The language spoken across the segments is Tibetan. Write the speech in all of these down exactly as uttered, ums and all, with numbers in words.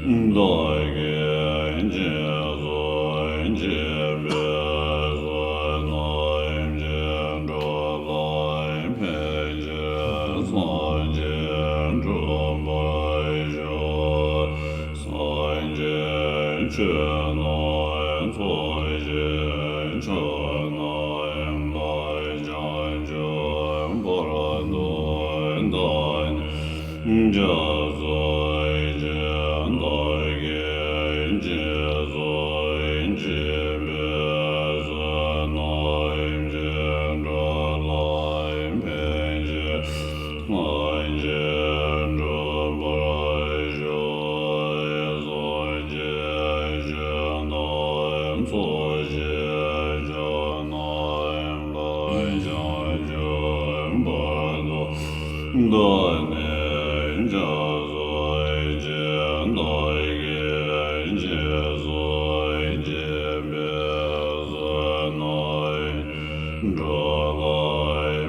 བདག་གིས་སྦྱིན་སོགས་བགྱིས་པའི་ཚེ། ནམ་ཞིག་འགྲོ་ལ་ཕན་ཕྱིར་སངས་རྒྱས་འགྲུབ་པར་ཤོག། སངས་རྒྱས་ཆོས་རྣམས་ཚོགས་ཀྱི་མཆོག་རྣམས་ལ། བྱང་ཆུབ་བར་དུ་བདག་ནི་སྦྱིན་སོགས་བགྱི། བདག་གིས་སྦྱིན་སོགས་བགྱིས་པའི་ཚེ། ནམ་ཞིག་འགྲོ་ལ་ཕན་ཕྱིར་སངས་རྒྱས་འགྲུབ་པར་ཤོག། སངས་རྒྱས་ཆོས་རྣམས་ཚོགས་ཀྱི་མཆོག་རྣམས་ལ། བྱང་ཆུབ་བར་དུ་བདག་ནི་སྦྱིན་སོགས་བགྱི། བདག་གིས་སྦྱིན་སོགས་བགྱིས་པའི་ཚེ། ནམ་ཞིག་འགྲོ་ལ་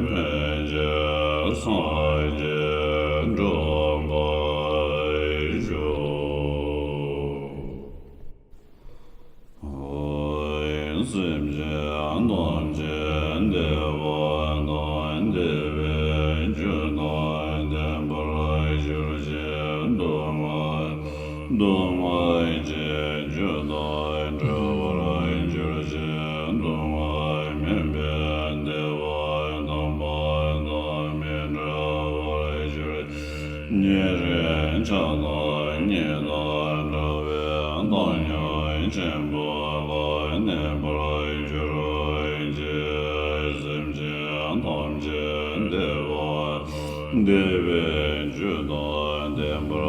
ཕན་ཕྱིར་སངས་རྒྱས་འགྲུབ་པར་ཤོག། སེམས་ཅན་ཐམས་ཅད་བདེ་བ་དང་བདེ་བའི་རྒྱུ་དང་ལྡན་པར་གྱུར་ཅིག། སྡུག་བསྔལ་སྡུག་བསྔལ་གྱི་རྒྱུ་དང་བྲལ་བར་གྱུར་ཅིག། སྡུག་བསྔལ་མེད་པའི་བདེ་བ་དམ་པ་དང་མི་འབྲལ་བར་གྱུར་ཅིག། ཉེ་རིང་ཆགས་སྡང་གཉིས་དང་བྲལ་བའི་བཏང་སྙོམས་ཆེན་པོ་ལ་གནས་པར་གྱུར་ཅིག། སེམས་ཅན་ཐམས་ཅད་བདེ་བ་བདེ་བའི་རྒྱུ་དང་ལྡན་པར་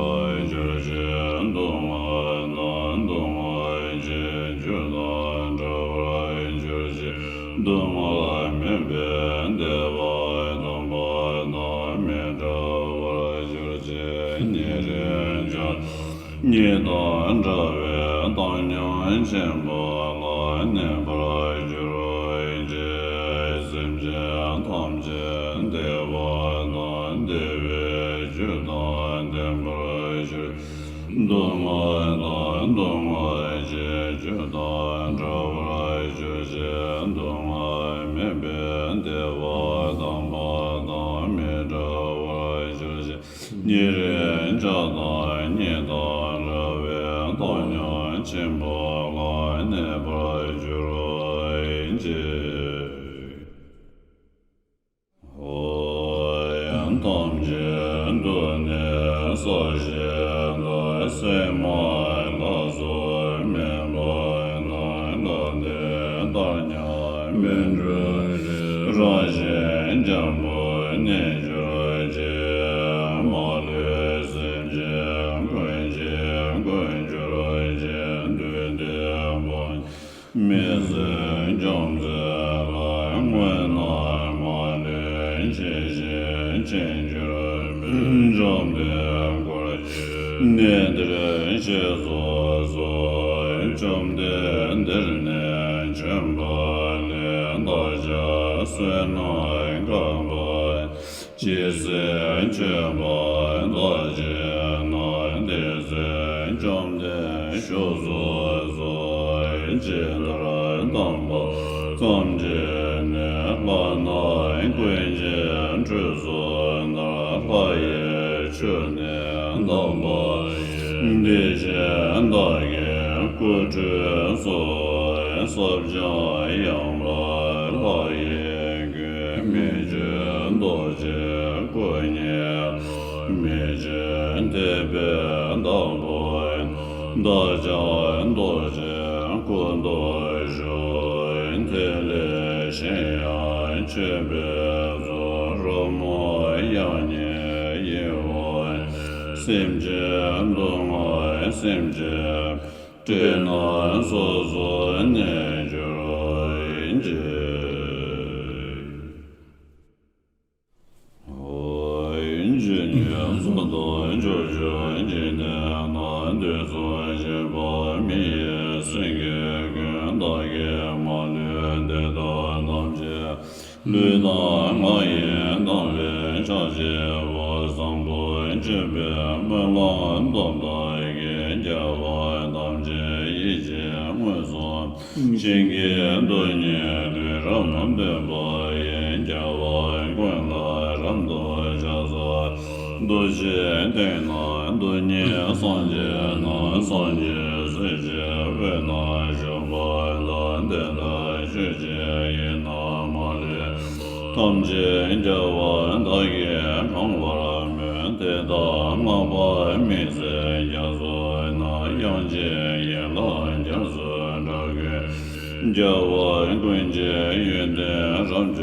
གྱུར་ཅིག། སྡུག་བསྔལ་དང་སྡུག་བསྔལ་གྱི་རྒྱུ་དང་བྲལ་བར་གྱུར་ཅིག། སྡུག་བསྔལ་མེད་པའི་བདེ་བ་དམ་པ་དང་མི་འབྲལ་བར་གྱུར་ཅིག། ཉེ་རིང་ཆགས་སྡང་གཉིས་དང་བྲལ་བའི་བཏང་སྙོམས་ཆེན་པོ་ལ་གནས་པར་གྱུར་ཅིག། སེམས་ཅན་ཐམས་ཅད་བདེ་བ་དང་བདེ་བའི་རྒྱུ་དང་ལྡན་པར་གྱུར། སྡུག་བསྔལ་དང་སྡུག་བསྔལ་གྱི་རྒྱུ་དང་བྲལ་བར་གྱུར་ཅིག། སྡུག་བསྔལ་མེད་པའི་བདེ་བ་དམ་པ་དང་མི་འབྲལ་བར་གྱུར་ཅིག། ཉེ་རིང་ཆགས་སྡང་གཉིས་དང་བྲལ་བའི་བཏང་སྙོམས་ཆེན་པོ་ལ་གནས་པར་གྱུར་ཅིག། ཐམས་ཅད་དུ་ནི་ས་གཞི་དང་། སྲན་མ་ལ་སོགས་མེད་པ་དང་། ལྷ་དེ་ལྟར་མཉམ་མི་འགྲུབ་ཅིང་། རང་བཞིན་འཇམ་པོར་གནས་གྱུར་ཅིག། མ་ལུས་སེམས་ཅན་ཀུན་གྱི་མགོན་གྱུར་ཅིང་། བདུད་སྡེ་དཔུང་མི་སྲིད་འཇོམས་མཛད་ལ། དངོས་རྣམས་མ་ལུས་ཇི་བཞིན་མཁྱེན་གྱུར་ཅིག། བཅོམ་ལྡན་འཁོར་གྱིས་གནས་འདིར་གཤེགས་སུ་གསོལ། བཅོམ་ལྡན་འདིར་གནས་བྱོན་པ་ལས། བདག་ཅག་བསོད་ནམས་བསགས་པ་ཇི་སྲིད་མཆིས་པ་དག་ཅིག་ན། དེ་སྲིད་བཅོམ་ལྡན་བཞུགས་སུ་གསོལ། ཇི་ལྟར་དམ་པ་ཐམས་ཅད་ནི། ལྷ་རྣམས་ཀུན་གྱི་ཁྲོད་སུ་གནས། ལྷ་ཡི་ཆོས་ནི་དམ་པ་ཡིས། དེ་བཞིན་བདག་གི་སྐུ་ཁྲུས་གསོལ། ས་བཅུང་ཡངས་པ་ལྷ་ཡི་སྐུ། མི་བསྐྱོད་རྡོ་རྗེའི་སྐུ་བརྙེས་ལ། མི་ཕྱེད་དད་པས་བདག་འབུལ། བདག་ཀྱང་རྡོ་རྗེའི་སྐུ་མདོག་བཞུགས། དེ་ལས་གཞན་ཡང་མཆོད་པའི་ཚོགས། རོལ་མོ་དབྱངས་སྙན་ཡིད་འོང་། སེམས་ཅན་སྡུག་བསྔལ་སེམས་ཅན་པའི། དེ་རྣམས་སོ་སོར་གནས་གྱུར་ཅིག། ཇི་སྙེད་གཙུག་ཏོར་ཕྱོགས་བཅུའི་འཇིག་རྟེན་ན། དུས་གསུམ་གཤེགས་པ་མི་ཡི་སེང་གེ་ཀུན། བདག་གིས་མ་ལུས་འདི་དག་ཐམས་ཅད། ལུས་དང་ངག་ཡིད་དམ་པའི་ཕྱག་བགྱིའོ། བཟང་པོ་སྤྱོད་པའི་སྨོན་ལམ་དམ་དག་གིས། རྒྱ་ གཞན་གྱི་སྡུག་བསྔལ་དུས་རབས་བདུན་པ་ཡི། རྒྱལ་བ་ཀུན་ལ་རབ་ཏུ་ཕྱག་འཚལ། རྡོ་རྗེ་གདན་ན་རྡོ་རྗེ་སངས་རྒྱས་ན། སངས་རྒྱས་སྲས་ཀྱི་དབུས་ན་བཞུགས་པ་དང་། དེ་ལྟར་ཆོས་ཀྱི་དབྱིངས་ན་མ་ལུས་པ་ཐམས་ཅད་རྒྱལ་བ་དག་གིས་གང་བར་མོས། དེ་དག་བསྔགས་པ་དམིགས་བརྩེ་རྒྱ་མཚོ་ན། དབྱངས་ཅན་ཡན་ལག་རྒྱ་མཚོའི་སྒྲ་ཀུན། རྒྱལ་བ་ཀུན་གྱི་ཡོན་ཏན་རབ་བརྗོད་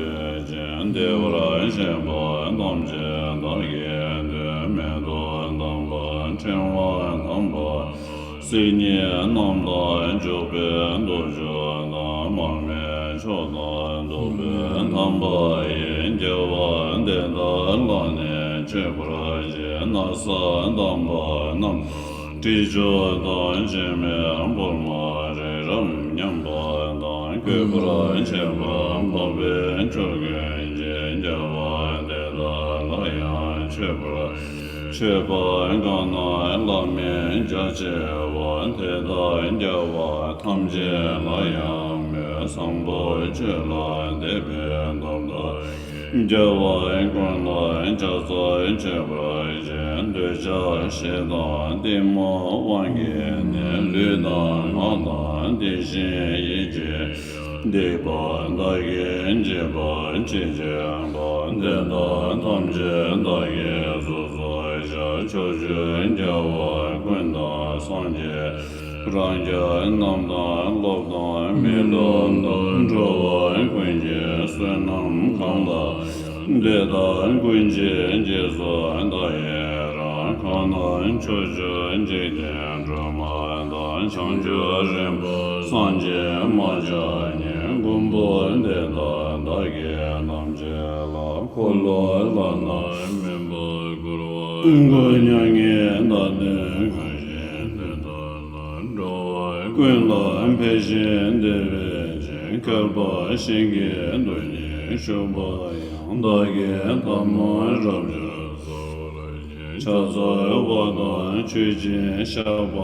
ཅིང་། བདེ་བར་གཤེགས་པ་ཐམས་ཅད་བདག་གིས་བསྟོད། མེ་ཏོག་དམ་པ་ཕྲེང་བ་དམ་པ། སིལ་སྙན་རྣམས་དང་འཇོག་པའི་མདོ་མཆོག་དང་། མར་མེ་མཆོག་དང་བདུག་སྤོས་དམ་པ་ཡིས། རྒྱལ་བ་དེ་དག་ལ་ནི་མཆོད་པར་བགྱི། ན་བཟའ་དམ་པ་རྣམས་དང་། དྲི་མཆོག་དང་། བྱད་མེད་ཕུར་མ་རི་རབ་མཉམ་པ་དང་། གུས་པར་བྱེད་པ་འཕགས་པའི་མཆོག་ཀུན་གྱིས། རྒྱལ་བ་དེ་དག་ལ་ཡང་མཆོད་པར། མཆོད་པ་གང་རྣམས་བླ་མེད་རྒྱ་ཆེ་བ། དེ་དག་རྒྱལ་བ་ཐམས་ཅད་ལ་ཡང་མོས། བཟང་པོ་སྤྱོད་ལ་དད་པའི་སྟོབས་དག་རྒྱལ་བ་ཀུན་ལ་ཕྱག་འཚལ་མཆོད་པར་བགྱི། འདོད་ཆགས་ཞེ་སྡང་གཏི་མུག་དབང་གིས་ནི། ལུས་དང་ངག་དང་དེ་བཞིན་ཡིད་ཀྱིས། སྡིག་པ་བདག་གིས་བགྱིས་པ་ཅི་བགྱིས་པ། དེ་དག་ཐམས་ཅད་བདག་གིས་ཚུགས་སུ་བཞག་ཕྱོགས་བཅུའི་རྒྱལ་བ་ཀུན་དང་སངས་རྒྱས་རང་རྒྱལ་རྣམས་དང་། སློབ་དང་མི་སློབ་དང་། འགྲོ་བ་ཀུན་གྱི་བསོད་ནམས་གང་ལགས། དེ་དག་ཀུན་གྱི་རྗེས་སུ་བདག་ཡི་རང་། གང་རྣམས་ཕྱོགས་བཅུའི་འཇིག་རྟེན་སྒྲོན་མ་དང་། བྱང་ཆུབ་རིམ་པར་སངས་རྒྱས་མ་ཆགས་ཉིད། མགོན་པོ་དེ་དག་བདག་གིས་ཐམས་ཅད་ལ། འཁོར་ལོ་བླ་ན་མེད་པ་བསྐོར་བ། སྐུ་མྱ་ངན་འདའ་སྟོན་གང་བཞེད་དེ་དག་ལ། འགྲོ་བ་ཀུན་ལ་ཕན་ཞིང་བདེ་བའི་ཕྱིར། བསྐལ་པ་གཞན་གྱི་སྡུག་བསྔལ་ཞུགས་པ་ཡང་། བདག་གིས་ཐལ་མོ་རབ་བརྗོད་གསོལ་བར་བགྱི། ཕྱག་འཚལ་བ་དང་མཆོད་ཅིང་བཤགས་པ་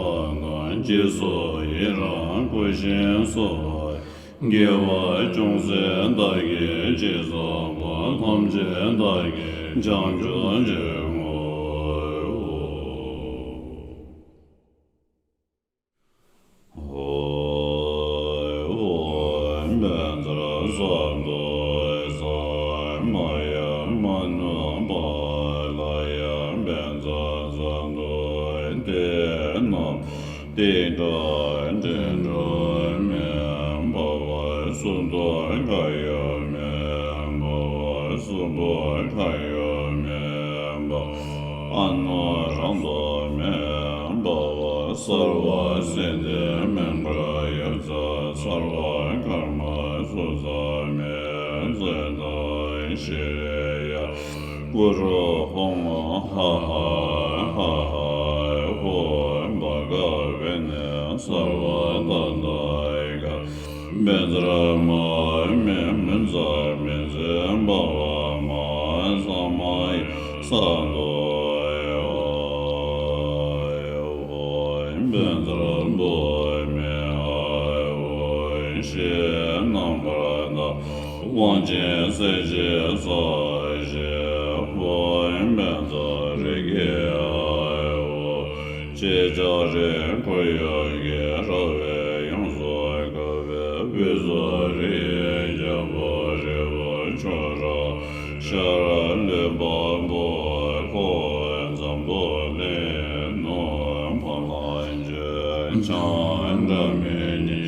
དང་། རྗེས་སུ་ཡི་རང་བསྐུལ་ཞིང་གསོལ་བ། དགེ་བ་ཅུང་ཟད་བདག་གིས་ཅི་བསགས་པ། ཐམས་ཅད་བདག་གིས་བྱང་ཆུབ་ཕྱིར་བསྔོའོ། ཨོཾ་བཛྲ་སཏྭ་ཛཿསཱ་མ་ཡ་མ་ནུ་པཱ་ལ་ཡ། བཛྲ་སཏྭ་ཛཿསཱ། དེ་རྣམས་དེ་འདྲ་འདྲེན་འགྲོ་མེད་པ་བ། གསུམ་དུ་ཁ་ཡོད་མེད་པ་བ། གསུམ་པོ་ཁ་ཡོད་མེད་པ་བ། ཨ་ནུ་རང་དུ་མེད་པ་བ། སརྦ་སིདྡྷི་མངྒྶ་ཡོད་ཚད་སརྦ་ཀརྨ་སུ་ཙ་མི་ཙྪེ་ཏ་ཤྲཱི་ཡ། གུ་རུ་ཧཱུྃ་ཧ་ཧ་ཧ་ཧ་ཧཱུྃ། བྷ་ག་བྷེ་ནི་སརྦ་ཏ་ཐཱ་ག། བཛྲ་མ་མི་མུཉྩ་མི་ཛཿསཔ་མ། ས་མ་ཡ་སཱ་ཏོ་ཨཱཿཧཱུྃ། བཛྲ་བྷཱུ་མི་ཨཱཿཧཱུྃ། ཞེས་རྣམ་པར་དག་དབང་ཆེན་གསལ་བྱེད་རྩ་ཤེ་ཧཱུྃ། བཛྲ་རེ་ཁེ་ཨཱཿཧཱུྃ། ཅེས་ལྕགས་རིའི་འཁོར་ཡུག་གིས་ར་བས་ཡོངས་སུ་བསྐོར་བའི་དབུས་སུ་རིའི་རྒྱལ་པོ་རི་བོ་ཁྱོད་རང་ཤར། ལུས་འཕགས་པོ་ཁོ་འཛམ་བུ་གླིང་ནུབ་བ་ལང་སྤྱོད། བྱང་སྒྲ་མི་སྙན་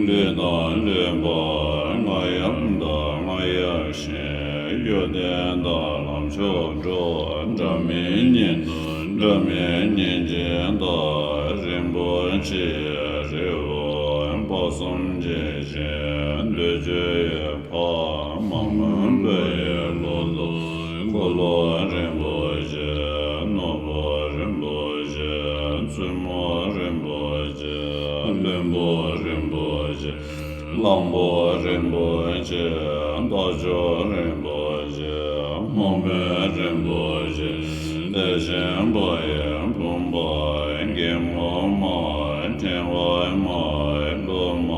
ལུས་དང་ལུས་འཕགས་རྔ་ཡབ་དང་རྔ་ཡབ་གཤིན། གཡོ་ལྡན་དང་ལམ་མཆོག་འགྲོ། སྒྲ་མི་སྙན་དང་སྒྲ་མི་སྙན་ཅན་དག། རིན་པོ་ཆེའི་རི་བོ་དཔག་བསམ་འཇིགས་ཆེན་འདོད་འཇོའི་ཕ། མ་མོན་བུ་ཡི་ལོ་ཏོག་འཁོར་ལོ་རིན་པོ་ཆེ། ནོར་བུ་རིན་པོ་ཆེ། བཙུན་མོ་རིན་པོ་ཆེ། བློན་པོ་རིན་པོ་ཆེ། གླང་པོ་རིན་པོ་ཆེ། རྟ་མཆོག་རིན་པོ་ཆེ། སྨུག་པོ་རིན་པོ་ཆེ། དེ་བཞིན་བ་ཡི་བུམ་པ། སྒེག་མོ་མ། ཕྲེང་བ་མ། ལྷུ་མ།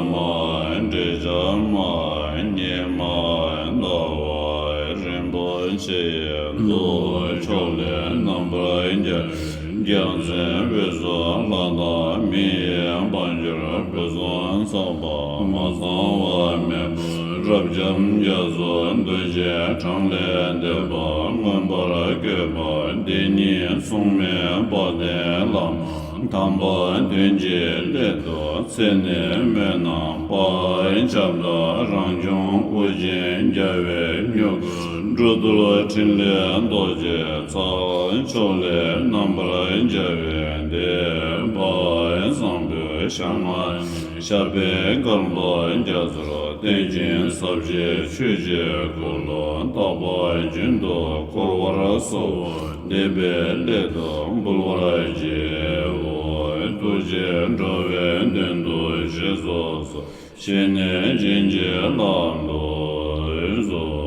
མ། འདྲེ་བྱ་མ། ཉེས་མ་ཟླ་བ་རིན་པོ་ཆེ། གཙོ་བོ་ཕྱོགས་ལས་རྣམ་པར་རྒྱལ་བའི། རྒྱལ་མཚན་དབུས་སུ་ལྷ་དང་མི་ཡི་དཔལ་འབྱོར་ཕུན་སུམ་ཚོགས་པ། མ་ཚང་བ་མེད་པ་རབ་འབྱམས་རྒྱ་མཚོ། འདུ་བྱེད་གྲངས་ལས་འདས་པ་མངོན་པར་བཀོད་པ། འདི་ཉིད་སྲུང་མའི་དཔལ་ལྡན་བླ་མ། དམ་པ་དོན་གྱི་སླད་དུ་ཚེ་ནས་སྨོན་ལམ་བཏབ་པ། ཁྱབ་བདག་རང་བྱུང་ཨོ་རྒྱན་རྒྱལ་བའི་མྱུ་གུ། འགྲོ་འདུལ་ཕྲིན་ལས་རྡོ་རྗེ་རྩལ། ཕྱོགས་ལས་རྣམ་པར་རྒྱལ་བའི་བསྟན་པ་བཟང་པོའི་ཞལ་སྔ་ནས། ཞབས་པད་བསྐལ་པ་རྒྱ་མཚོར་བརྟན་ཅིང་ཟབ་ཅིང་ཆོས་ཀྱི་འཁོར་ལོ་རྟག་པ་རྒྱུན་དུ་འཁོར་བར་གསོལ་བ་འདེབས་པའི་སླད་དུ་འབུལ་བར་བགྱིའོ། ཐུགས་རྗེས་འགྲོ་བའི་དོན་དུ་གཞིར་གཟུགས་སུ་བྱས་ནས་བྱིན་གྱིས་བརླབ་ཏུ་གསོལ།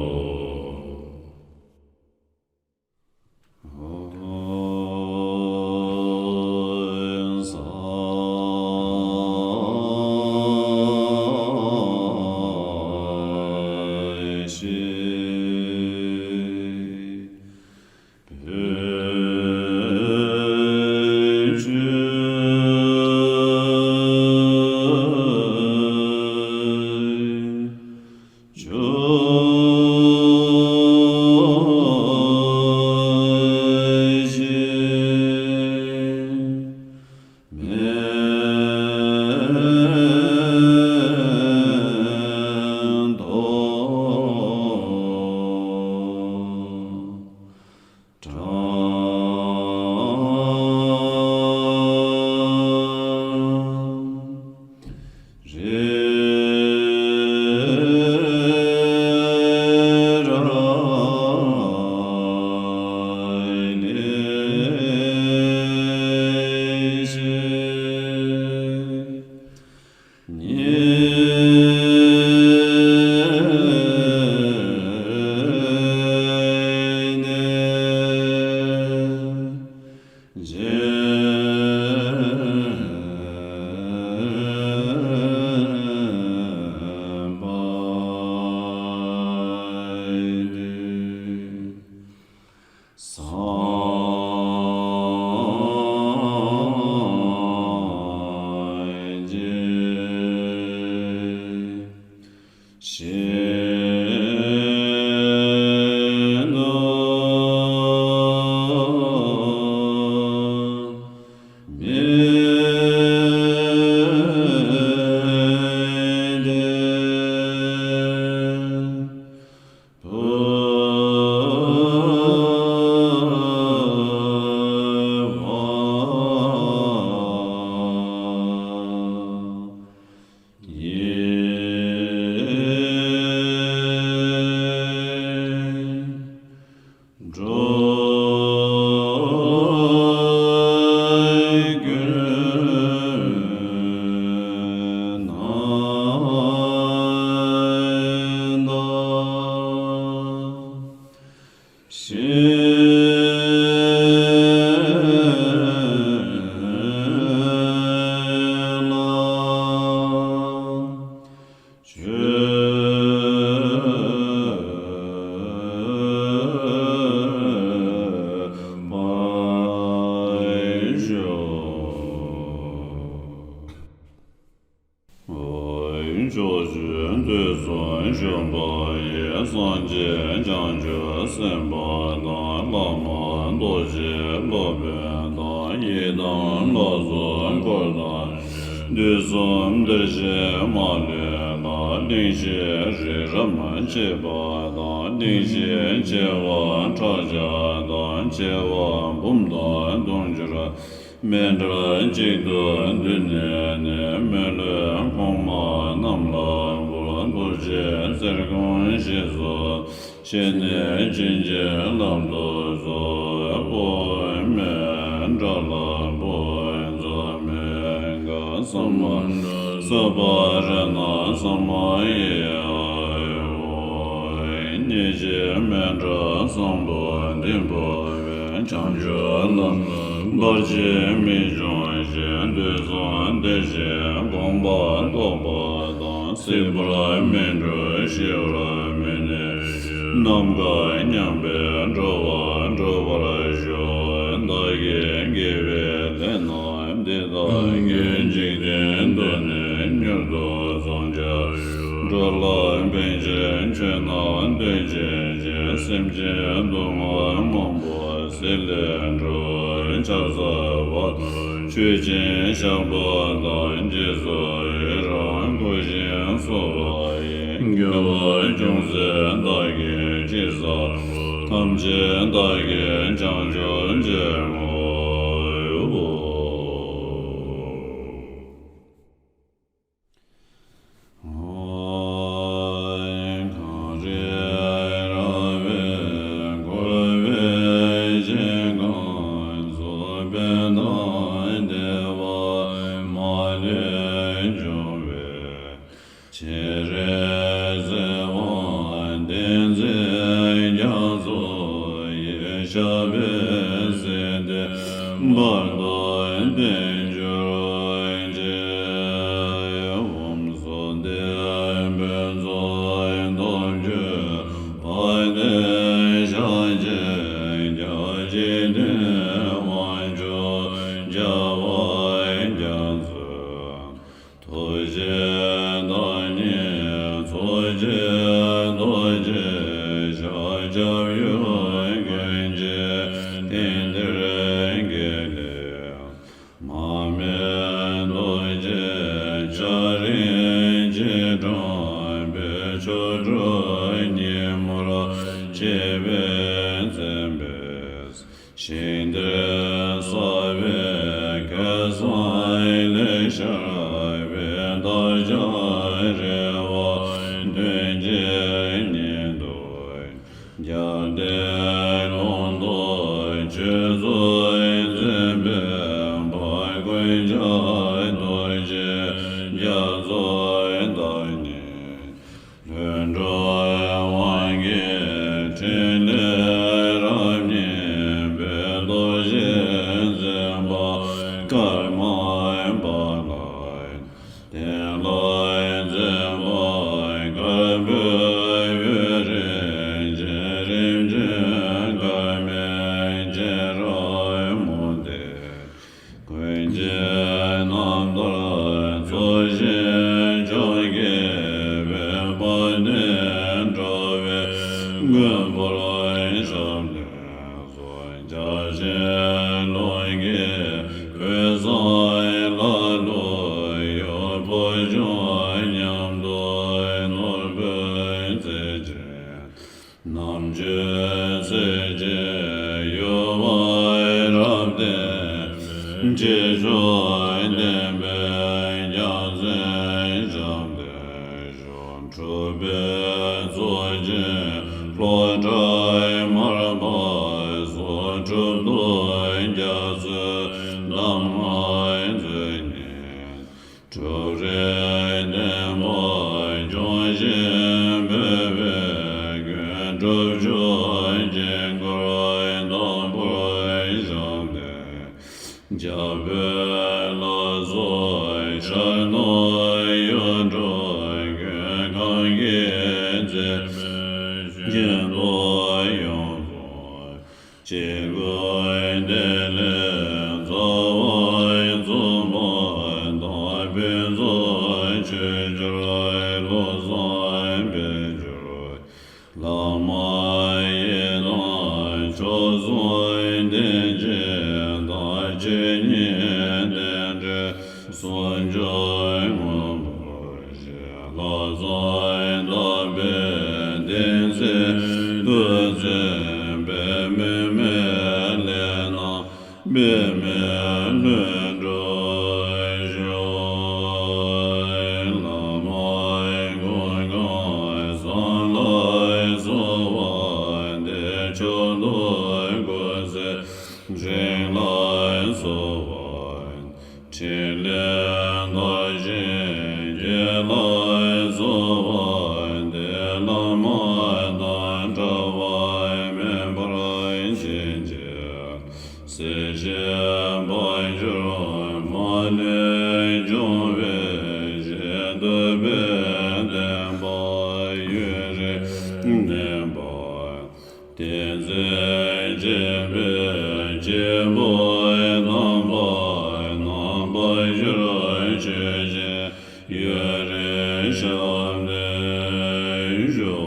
ཕྱོགས་བཅུའི་དུས་གསུམ་བཞུགས་པ་ཡི། སངས་རྒྱས་བྱང་ཆུབ་སེམས་དཔའ་དང་། བླ་མ་རྡོ་རྗེ་སློབ་དཔོན་དང་། ཡི་དམ་ལྷ་ཚོགས་འཁོར་དང་བཅས། དུས་གསུམ་བདེར་གཤེགས་མ་ལུས་ལ། གླིང་བཞི་རི་རབ་མཆེད་པ་དང་། གླིང་བཞི་བྱེ་བ་ཕྲག་བརྒྱ་དང་། བྱེ་བ་འབུམ་དང་དུང་ཕྱུར་མཎྜལ་གཅིག་ཏུ་བསྡུས་ནས་ནི། མི་ལུས་གོང་མ་རྣམས་ལ་འབུལ། ཐུགས་རྗེས་བརྩེར་དགོངས་ཞེས་སུ་བྱས་ནས་བྱིན་གྱིས་བརླབ་ཏུ་གསོལ། ཨོཾ་མཎྜལ་དྷཱ་ར་བྷཱུ་ཛ་མུ་ནི་ཀཱ་ས་མ་ཎ་སུ་པ་ར་ཎ་ས་མ་ཡེ། ཨོཾ་ཉེ་ཞའི་མཎྜལ་བཟང་པོ་འདི་འབུལ་བས། བྱང་ཆུབ་ལམ་ལ་བར་ཆད་མི་འབྱུང་ཞིང་། དུས་གསུམ་བདེ་ཞིང་གོང་མ་ཐོབ་པ་ སྲིད་པར་མི་འགྲོ། ཞི་བར་མི་གནས། ནམ་མཁའ་མཉམ་པའི་འགྲོ་བ་འགྲུབ་པར་ཤོག། བདག་གིས་དགེ་བའི་ལས་རྣམས་འདི་དག་གིས། འཇིག་རྟེན་དུ་ནི་མྱུར་དུ་བཟང་བྱ་ཤོག། འགྲོ་ལ་ཕན་ཕྱིར་མཆོད་པ་འདོད་ཅན་གྱི། སེམས་ཅན་སྡུག་བསྔལ་མང་པོ་སེལ་བའི་འགྲོ། ཕྱག་འཚལ་བ་དང་མཆོད་ཅིང་བཤགས་པ་དང་། རྗེས་སུ་ཡི་རང་བསྐུལ་ཞིང་གསོལ་བ་ཡི། དགེ་བ་ཅུང་ཟད་བདག་གིས་ཅི་བསགས་པ། ཐམས་ཅད་བདག་གིས་བྱང་ཆུབ་ཕྱིར་བསྔོ། གངས་རི་ར་བས་བསྐོར་བའི་ཞིང་ཁམས་སུ། ཕན་དང་བདེ་བ་མ་ལུས་འབྱུང་བའི་ཕྱིར། བརྩེ་བ་ཏིང་འཛིན་རྒྱ་མཚོ་ཡི། ཞབས་པད་སྲིད་མཐའི་བར་དུ་བརྟན་གྱུར་ཅིག། ཨོཾ་སྭ་སྟི་ཕུན་ཚོགས་སྟོབས་བཅུ་པ་དེས། ཞལ་གཅིག་རྒྱ་ཆེ་མཐུ་དབང་ཕྱོགས་བརྒྱ་པ་རྒྱ་མཚོའི། ཐུགས་རྗེའི་བདག་ཉིད་རྫོགས་བྱེད་རྡོ་རྗེ་ཞལ། ཁྱབ་འོས་ཀུན་གྱི་རྟེན་འདིར་འགྱེད་ལས། མར་མེ་མདོ་རྒྱུད་འཆད་རིམ་གྱིས་དྲངས་པའི། ཆོ་འཕྲུལ་ཉིན་མོར་བཅས་པའི་མཚན་དཔེས། ཞིང་འདིར་གསལ་བའི་སྐལ་བཟང་ལས། ཤར་བའི་བདག་ཅག་རེ་བ་དོན་བཅས་ཉིད་དུ། རྒྱལ་བསྟན་ལུང་རྟོགས་ཆོས་ཚོགས་འཛིན་པའི། འཕགས་དཀོན་མཆོག་རྡོ་རྗེ་རྒྱ་མཚོའི་བདག་ཉིད། ལྷུན་གྲུབ་དབང་གི་ཕྲིན་ལས་རབ་བརྙེས་པའི། རྡོ་རྗེ་འཛིན་པ་ཀརྨ་པ་ལ། བསྟན་ལ་མཛད་པ་དཀར་པོའི་འོད་རིས་ཀྱི། རིམ་བྱོན་སྐར་མའི་སྤྱན་རབ་མུ་ཏིག་ཀུན་གྱི་རྣམ་ཐར་རྫོགས་ཤིང་བྱང་རྒྱས་པའི། དཔལ་ལྡན་དྲ་བའི་མགོན་པོར་ཞབས་བརྟན་སོགས། རྒྱ་ཆེན་ཀློང་གི་གོས་བཟང་ལ་ལུས་གཡོ། བུ་ཆུང་མཉམ་དུ་ནོར་བུའི་རྩེ་གཅིག་རྣམ་དཔྱོད་རྩལ་གྱི་ཡུ་བ་རབ་ལྡན་པའི། རྗེས་འཇུག་བསྟན་པའི་རྒྱལ་མཚན་ཞབས་བརྟན་ཤོག། གྲུབ་པའི་གཙུག་རྒྱན་ལྷོ་བྲག་མར་པ་སོགས། གྲུབ་ཐོབ་རྒྱ་མཚོའི་གདམས་ངག་མཛོད་བརྙེས། གྲུབ་རིགས་བསྟན་པ་སྐྱོང་ཞིང་སྤེལ་བའི་མགོན། སྒྲུབ་མཆོག་དཀྱིལ་འཁོར་དམ་པོར་ཞབས་བརྟན། རྒྱ་བོད་ལ་སོགས་ཤར་ནུབ་ཡུལ་གྲུ་ཀུན། གང་གི་མཛད་པའི་ཞིང་དུ་ཡོངས་སུ། སྐྱེ་དགུའི་བདེ་ལེགས་རྩ་བ་འཛིན་པ་དང་། ཕུན་ཚོགས་ཆོས་འབྱོར་བློ་བཟང་དཔལ་འབྱོར། བླ་མ་ཡི་དམ་མཆོག་གསུམ་བདེན་བཞི་དང་། ཆོས་ཉིད་རྟེན་འབྲེལ་ཟུང་འཇུག་མངོན་པར་ལྷག་བསམ་དག་པའི་བདེན་ཚིག་ཏུ་འཛིན་པའི། མུ་མེད་ལས་རྣམས་འབད་མེད་ལྷུན་གྲུབ་ཤོག། བླ་མ་མགོན་ཁམས་བཟང་ལ་གསོལ་བ་འདེབས། མཆོག་ཏུ་སྐུ་ཚེ་རིང་ལ་གསོལ་བ། ཕྲིན་ལས་མཐར་ཕྱིན་རྒྱས་ལ་གསོལ་བ་འདེབས། བླ་མ་དང་འབྲལ་བ་མེད་པར་བྱིན་གྱིས་བརླབས། སྲིད་ཞིའི་དཔལ་འབྱོར་ ཡུན་རིང་གནས་པ། དེ་ཚེ་སྤྱན་རས་གཟིགས་ཀྱི་སྐྱེས་བུ་རྣམ་པར་སྣང་མཛད་ཞུ་བར་མཆོད་ཅིང་ཡུན་རིང་ཞབས་བརྟན་ཞུ།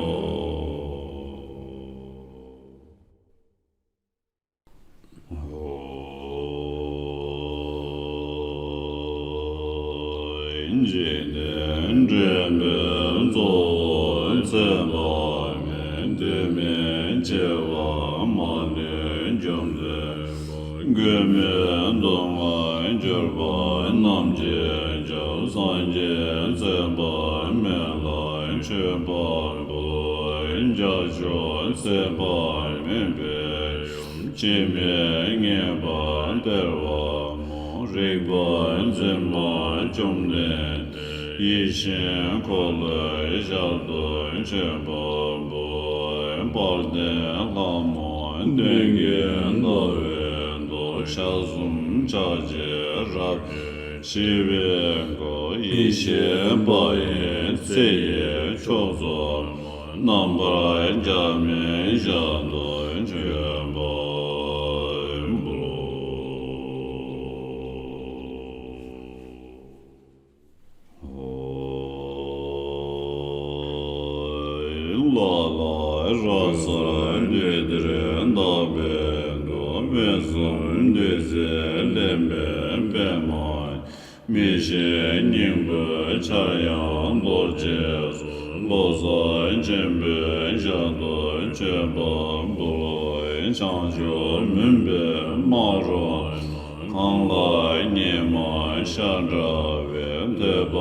འཇིག་རྟེན་འདྲེན་པའི་གཙོ་བོ་ཚེ་དཔག་མེད། དུས་མིན་འཆི་བ་མ་ལུས་འཇོམས་མཛད་པ། མགོན་མེད་སྡུག་བསྔལ་གྱུར་པ་རྣམས་ཀྱི་སྐྱབས། སངས་རྒྱས་ཚེ་དཔག་མེད་ལ་མཆོད་པར་འབུལ། བྱང་ཕྱོགས་ཚེ་དཔག་མེད་པའི་ཡུམ། འཆི་མེད་ངེས་པར་སྟེར་བ་མོ། རིག་པ་འཛིན་པ་བཅོམ་ལྡན་འདས། ཡིད་བཞིན་འཁོར་ལོའི་ཞབས་ཏོག་མཆོད་པར་འབུལ། དཔལ་ལྡན་ལྷ་མོ་སྟོན་ཀའི་ཟླ་བའི་མདོག། ཞལ་གསུམ་ཕྱག་བརྒྱད་རབ་བརྒྱན་ཞི་བའི་མགོ། ཡེ་ཤེས་དཔལ་གྱི་ཚེ་ཡི་མཆོག་གཙོ་མོ། རྣམ་པར་རྒྱལ་བའི་ཞབས་ཏོག་མཆོད་པར་འབུལ། ལ་ལ་ར་གསལ་འདོད་ལྡན་དག་པའི་མགོན། དབེན་གསུམ་འདུས་ཚེ་ལེན་པའི་པདྨ། མི་ཤེས་སྙིང་པོའི་ཆར་དབྱངས་གཏོར་བཅས་སུ། བློ་གསལ་ཆེན་པོའི་ཞབས་ཏོག་མཆོད་པར་འབུལ། བྱང་ཆུབ་མུན་པའི་སྨག་རུམ། གངས་ལ་ཉི་མ་ཤར་འདྲ་བའི། ཐོད་པ་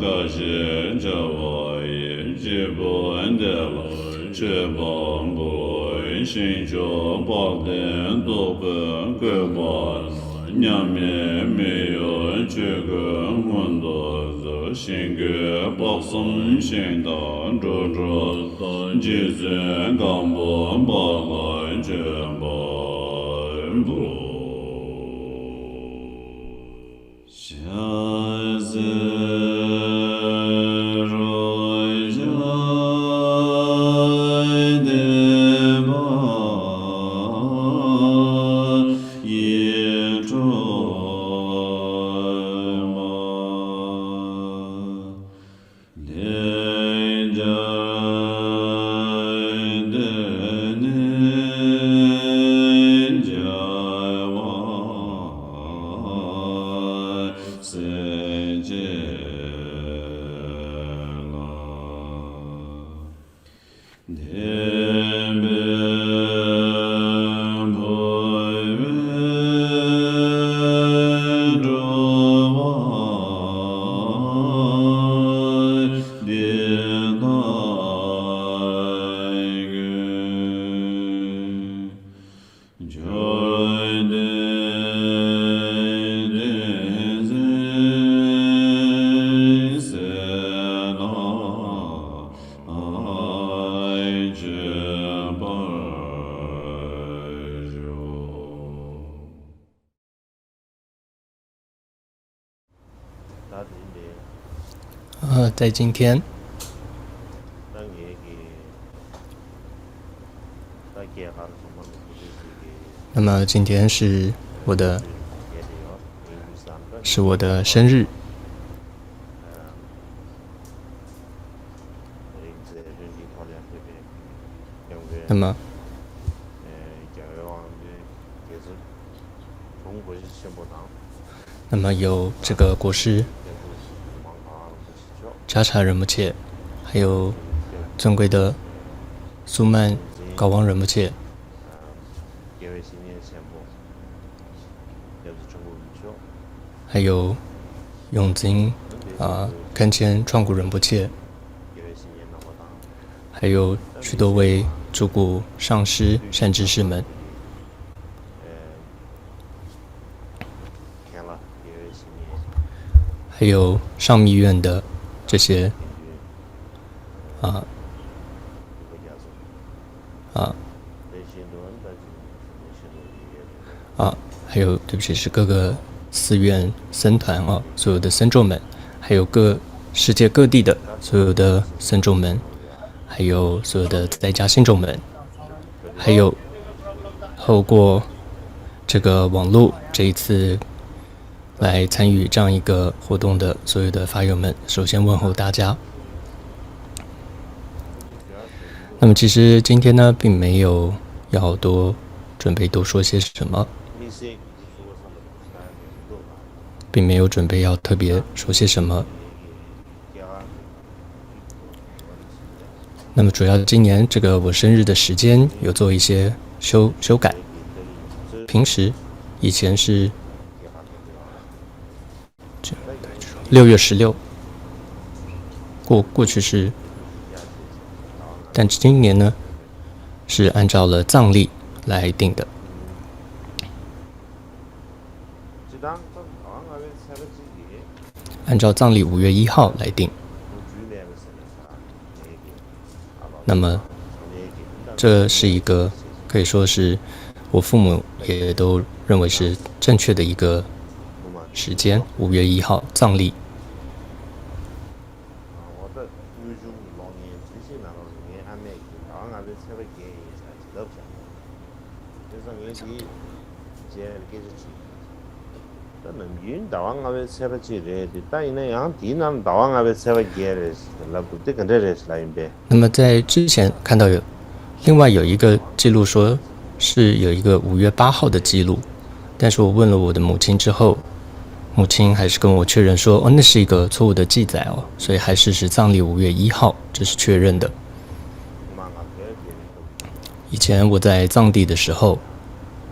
འགའ་ཞིག་འཆར་བ་ཡི། སྐྱེས་བུ་དེ་ལ་མཆོད་པར་འབུལ། ཞིང་མཆོག་དཔལ་ལྡན་སྟུག་པོའི་བཀོད་པ། མཉམ་མེད་མི་གཡོ་ཆོས་སྐུ་མངོན་དུ་གསོལ། ཞིང་བཀོད་དཔག་བསམ་ཤིང་རྟ་འགྲོ་དྲུག་དང་། རྗེ་བཙུན་སྒམ་པོ་པ་ལ་མཆོད་པར་འབུལ། ཞལ་ཟས་རོ་བརྒྱ་ལྡན་པ་ཡིས་འཕྲོག་པ། ལན་བརྒྱར་བསྟོད་ནས་རྒྱལ་བ་སྲས་བཅས་ལ། བདེན་པའི་འཕོ་བས་འགྲོ་བ་འདི་དག་ཀུན། འབྱོར་ལྡན་བསྟན་འཛིན་སྲས་རྣམས་མཆོད་པར་ཤོག། 呃，在今天，那么今天是我的，是我的生日。那么，那么有这个国师扎察仁波切，还有尊贵的苏曼高王仁波切，还有永增啊堪谦创古仁波切，还有许多位诸古上师、善知识们。 还有上密院的这些，啊，啊，啊，还有，对不起，是各个寺院僧团啊，所有的僧众们，还有各，世界各地的所有的僧众们，还有所有的在家信众们，还有透过这个网络这一次来参与这样一个活动的所有的法友们，首先问候大家。那么其实今天呢，并没有要多准备多说些什么，并没有准备要特别说些什么。那么主要今年这个我生日的时间有做一些修修改，平时以前是六月十六，过过去是，但今年呢是按照了藏历来定的。按照藏历五月一号来定。那么，这是一个可以说是我父母也都认为是正确的一个时间，五月一号，藏历。ད་ནམ་རྒྱུན་ཟླ་བ་ལྔ་པའི་ཚེས་པ་གཅིག་རེད་དེ། ད་ཡིན་ན་ཡང་དེའི་ནང་ཟླ་བ་ལྔ་པའི་ཚེས་པ་བརྒྱད་རེད་ལབ་དགོས་དེ་ག་འདྲ་རེད་ལབ་ཡིན་པས། 那么在之前看到有另外有一个记录说是有一个五月八号的记录，但是我问了我的母亲之后，母亲还是跟我确认说，哦，那是一个错误的记载哦，所以还是是藏历五月一号，这是确认的。以前我在藏地的时候，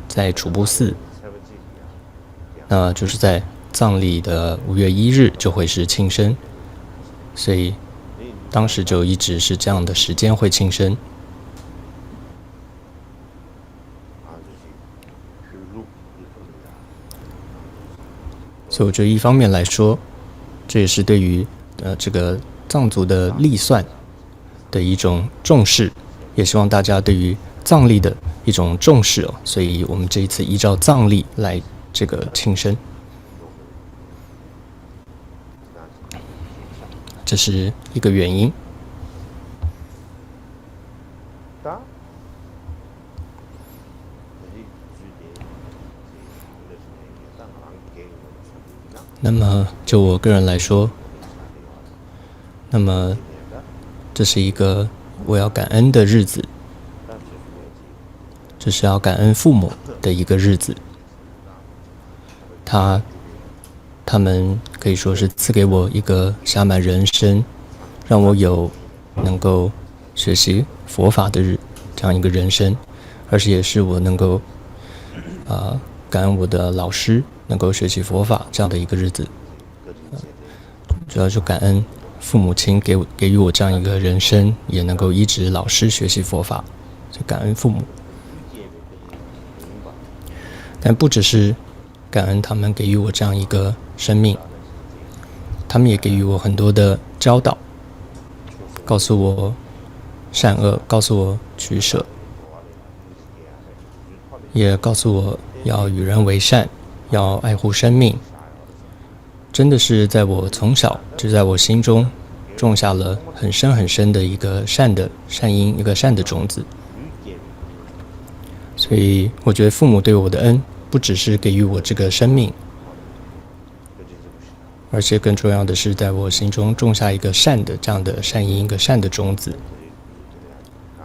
在楚布寺，那就是在藏历的五月一日就会是庆生，所以当时就一直是这样的时间会庆生。所以我觉得一方面来说，这也是对于呃这个藏族的历算的一种重视，也希望大家对于藏历的一种重视哦。所以我们这一次依照藏历来这个庆生，这是一个原因。那么就我个人来说，那么这是一个我要感恩的日子，这是要感恩父母的一个日子。他他们可以说是赐给我一个洒满人生，让我有能够学习佛法的日这样一个人生，而且也是我能够啊、呃、感恩我的老师，能够学习佛法这样的一个日子。主要是感恩父母亲给我给予我这样一个人生，也能够依止老师学习佛法，就感恩父母。但不只是感恩他们给予我这样一个生命，他们也给予我很多的教导，告诉我善恶，告诉我取舍，也告诉我要与人为善，要爱护生命。真的是在我从小就在我心中种下了很深很深的一个善的善因，一个善的种子。所以我觉得父母对我的恩，不只是给予我这个生命，而且更重要的是在我心中种下一个善的这样的善因，一个善的种子。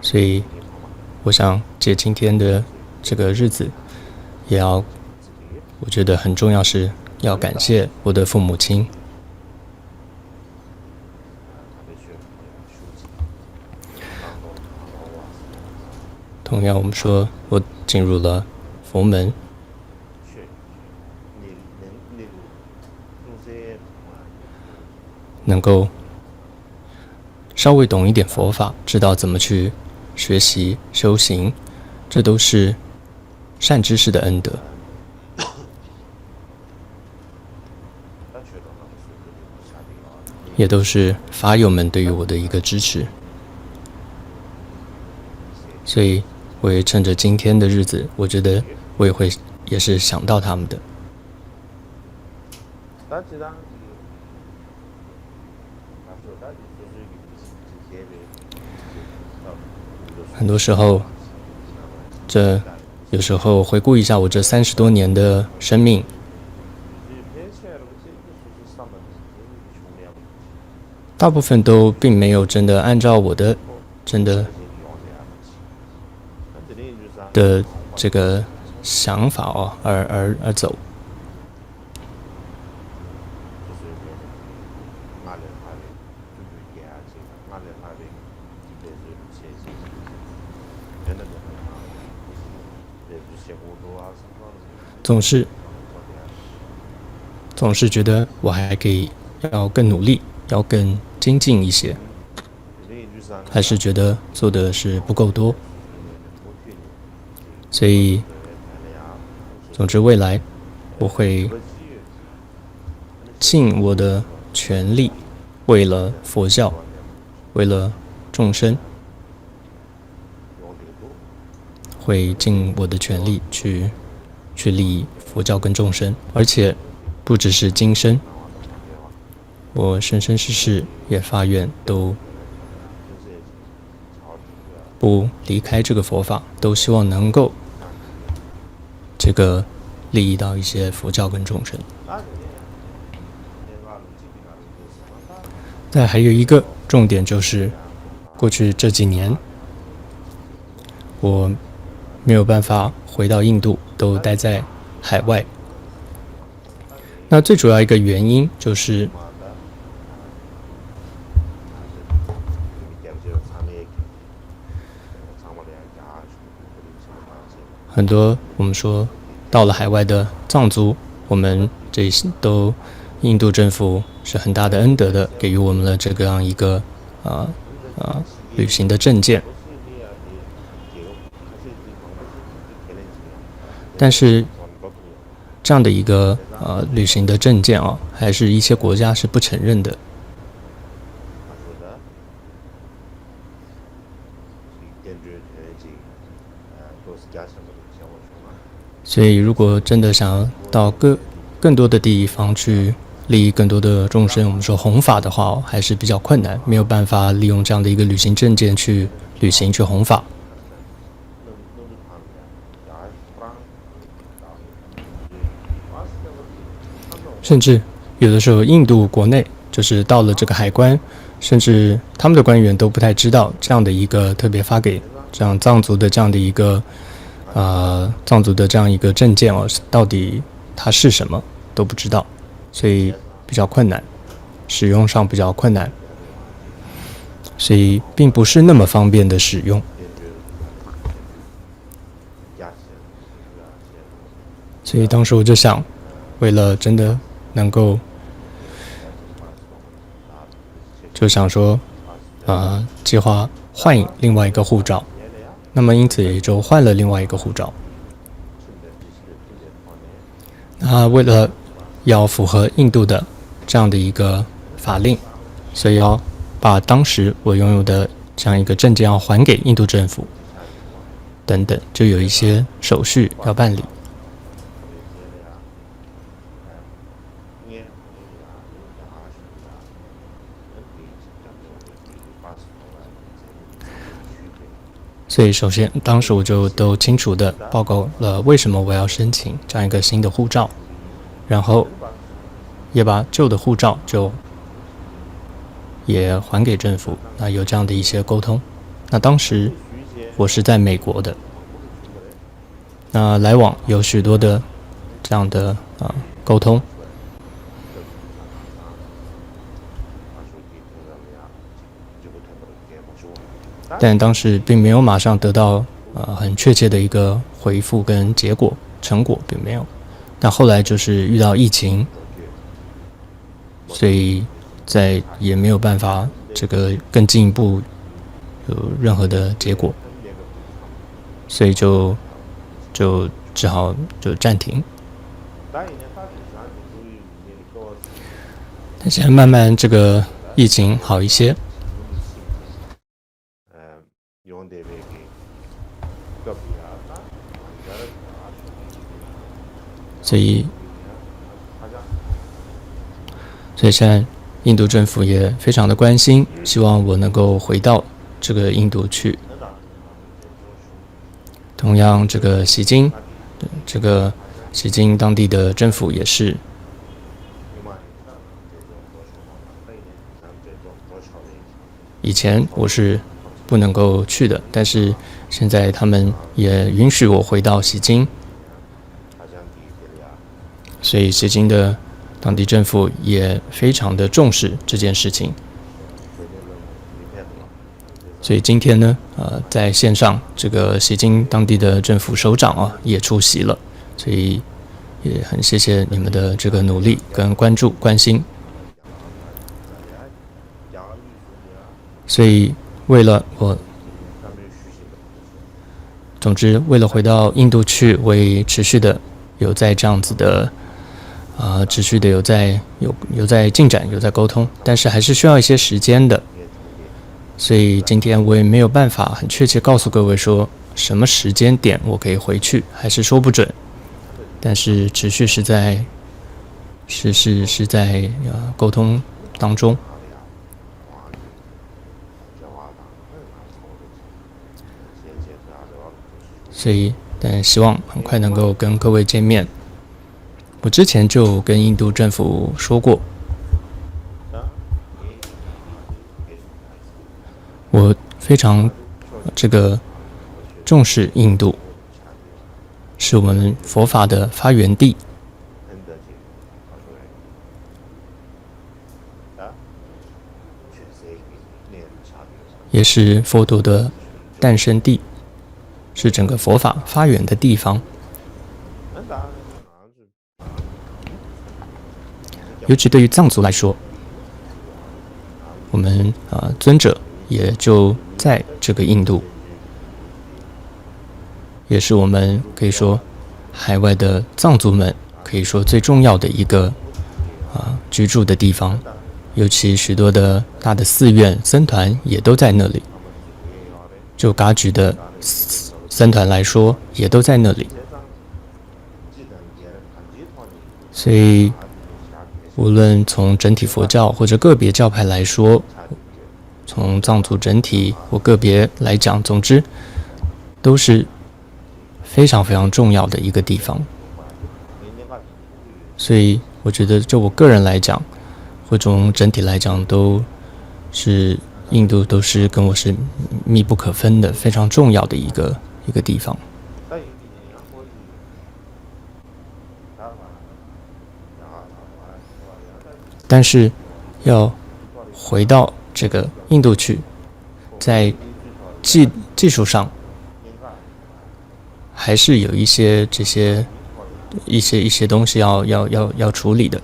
所以，我想借今天的这个日子，也要我觉得很重要是要感谢我的父母亲。同样，我们说我进入了佛门，能够稍微懂一点佛法，知道怎么去学习修行，这都是善知识的恩德。也都是法友们对于我的一个支持。所以我也趁着今天的日子，我觉得我也会也是想到他们的。很多时候，这有时候回顾一下我这三十多年的生命，大部分都并没有真的按照我的真的的这个想法哦而而而走。总是总是觉得我还可以要更努力，要更精进一些，还是觉得做的是不够多。所以，总之未来我会尽我的全力，为了佛教，为了众生，会尽我的全力去去利益佛教跟众生，而且不只是今生，我生生世世也发愿都不离开这个佛法，都希望能够这个利益到一些佛教跟众生。但还有一个重点就是，过去这几年我没有办法回到印度，都待在海外。那最主要一个原因就是，很多我们说到了海外的藏族，我们这都印度政府是很大的恩德的，给予我们了这个样一个呃呃旅行的证件。但是这样的一个呃旅行的证件啊，还是一些国家是不承认的。所以，如果真的想要到更更多的地方去利益更多的众生，我们说弘法的话，还是比较困难，没有办法利用这样的一个旅行证件去旅行去弘法。甚至有的时候，印度国内就是到了这个海关，甚至他们的官员都不太知道这样的一个特别发给这样藏族的这样的一个呃藏族的这样一个证件哦，到底它是什么都不知道，所以比较困难，使用上比较困难，所以并不是那么方便的使用。所以当时我就想，为了真的能够，就想说，呃，计划换另外一个护照。那么因此也就换了另外一个护照。那为了要符合印度的这样的一个法令，所以要把当时我拥有的这样一个证件要还给印度政府，等等，就有一些手续要办理。所以，首先，当时我就都清楚的报告了为什么我要申请这样一个新的护照，然后也把旧的护照就也还给政府，那有这样的一些沟通。那当时我是在美国的，那来往有许多的这样的啊沟通，但当时并没有马上得到呃很确切的一个回复跟结果成果，并没有。但后来就是遇到疫情，所以在也没有办法这个更进一步有任何的结果，所以就就只好就暂停。但现在慢慢这个疫情好一些，所以所以现在印度政府也非常的关心，希望我能够回到这个印度去。同样，这个锡金，这个锡金当地的政府也是，以前我是不能够去的，但是现在他们也允许我回到锡金，所以锡金的当地政府也非常的重视这件事情。所以今天呢，呃，在线上这个锡金当地的政府首长啊也出席了，所以也很谢谢你们的这个努力跟关注关心。所以为了我，总之为了回到印度去，我也持续的有在这样子的，呃，持续的有在有有在进展，有在沟通，但是还是需要一些时间的。所以今天我也没有办法很确切告诉各位说什么时间点我可以回去，还是说不准。但是持续是在是是是在呃沟通当中。所以，但希望很快能够跟各位见面。我之前就跟印度政府说过，我非常这个重视印度，是我们佛法的发源地，也是佛陀的诞生地，是整个佛法发源的地方。尤其对于藏族来说，我们啊、呃尊者也就在这个印度，也是我们可以说海外的藏族们可以说最重要的一个啊、呃居住的地方，尤其许多的大的寺院僧团也都在那里。就噶举的僧团来说，也都在那里。所以，无论从整体佛教或者个别教派来说，从藏族整体或个别来讲，总之都是非常非常重要的一个地方。所以，我觉得，就我个人来讲，或从整体来讲，都是印度都是跟我是密不可分的，非常重要的一个一个地个地方。但是要回到这个印度去，在技技术上还是有一些这些一些一些东西要要要要处理的。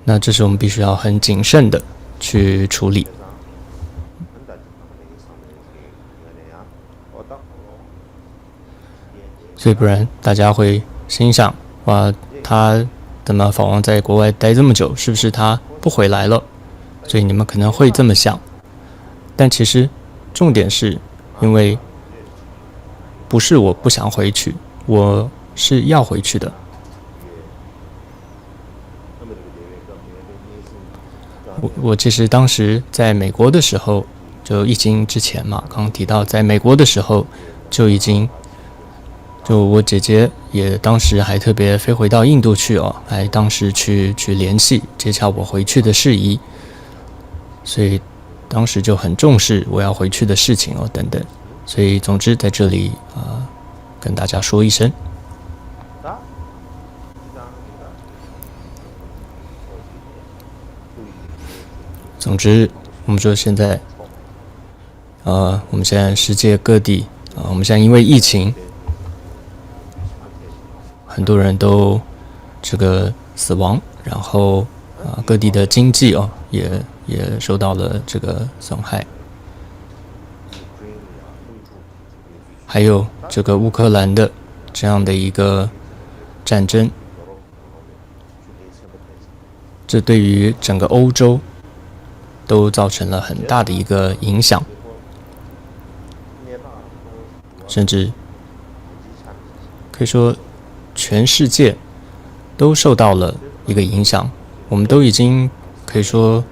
那这是我们必须要很谨慎的去处理。所以不然大家会心想，哇，他怎么法王在国外待这么久，是不是他不回来了？所以你们可能会这么想。但其实重点是因为不是我不想回去，我是要回去的。我我其实当时在美国的时候，就疫情之前嘛，刚刚提到在美国的时候就已经，就我姐姐也当时还特别飞回到印度去哦，还当时去去联系接洽我回去的事宜，所以当时就很重视我要回去的事情哦等等，所以总之在这里啊、呃跟大家说一声。总之，我们说现在，呃，我们现在世界各地，呃，我们现在因为疫情，很多人都这个死亡，然后啊、呃，各地的经济哦也也受到了这个损害，还有这个乌克兰的这样的一个战争。这对于整个欧洲都造成了很大的一个影响，甚至可以说全世界都受到了一个影响，我们都已经可以说，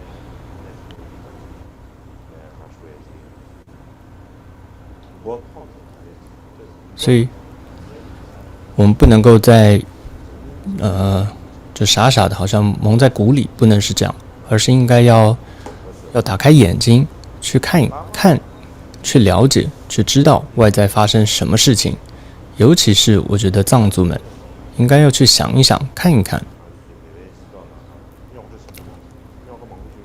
所以我们不能够再呃就傻傻的好像蒙在鼓里，不能是这样，而是应该要要打开眼睛去看一看，去了解，去知道外在发生什么事情。尤其是我觉得藏族们应该要去想一想，看一看。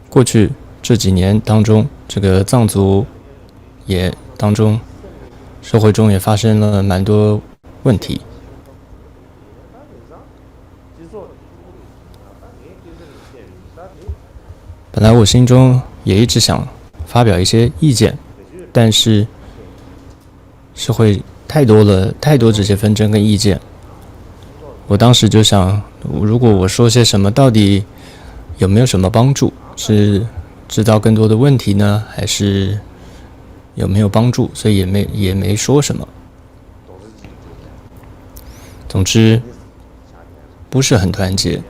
过去这几年当中，这个藏族也当中，社会中也发生了蛮多问题。本来我心中也一直想发表一些意见，但是社会太多了，太多这些纷争跟意见。我当时就想，如果我说些什么，到底有没有什么帮助？是制造更多的问题呢，还是有没有帮助？所以也没也没说什么。总之，不是很团结，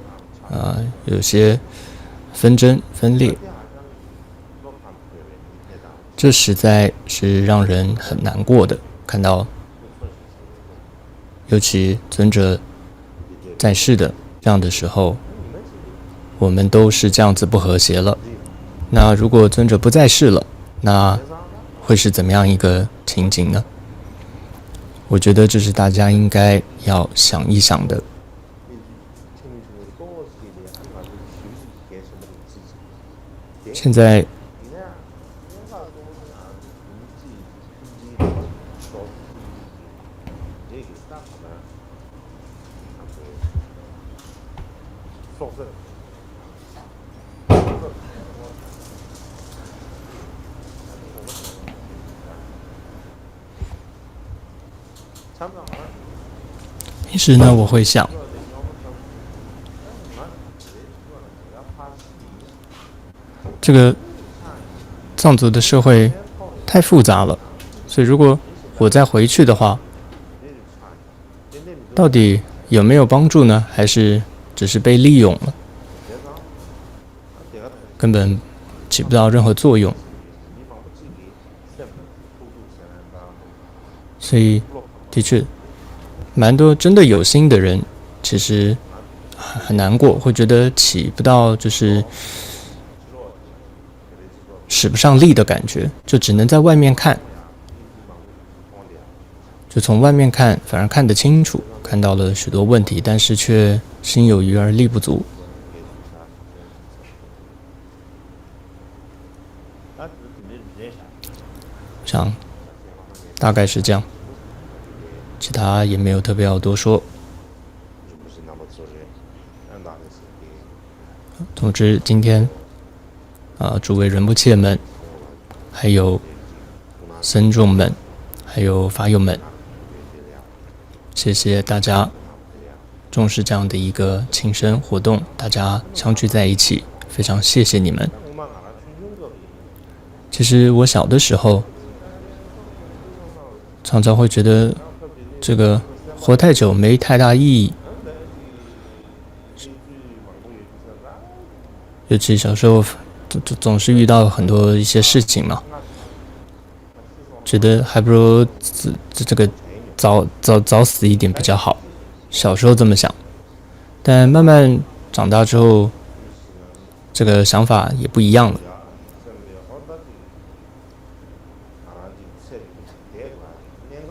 啊，有些纷争分裂，这实在是让人很难过的。看到，尤其尊者在世的这样的时候，我们都是这样子不和谐了。那如果尊者不在世了，那会是怎么样一个情景呢？我觉得这是大家应该要想一想的。现在平时呢，我会想，这个藏族的社会太复杂了，所以如果我再回去的话，到底有没有帮助呢？还是只是被利用了，根本起不到任何作用？所以，的确，蛮多真的有心的人，其实很难过，会觉得起不到，就是使不上力的感觉，就只能在外面看。就从外面看，反而看得清楚，看到了许多问题，但是却心有余而力不足。想大概是这样，其他也没有特别要多说。总之，今天啊，诸位仁波切们，还有僧众们，还有法友们，谢谢大家重视这样的一个庆生活动，大家相聚在一起，非常谢谢你们。其实我小的时候，常常会觉得这个活太久没太大意义，尤其小时候总总是遇到很多一些事情嘛，觉得还不如这这个早早早死一点比较好。小时候这么想，但慢慢长大之后，这个想法也不一样了，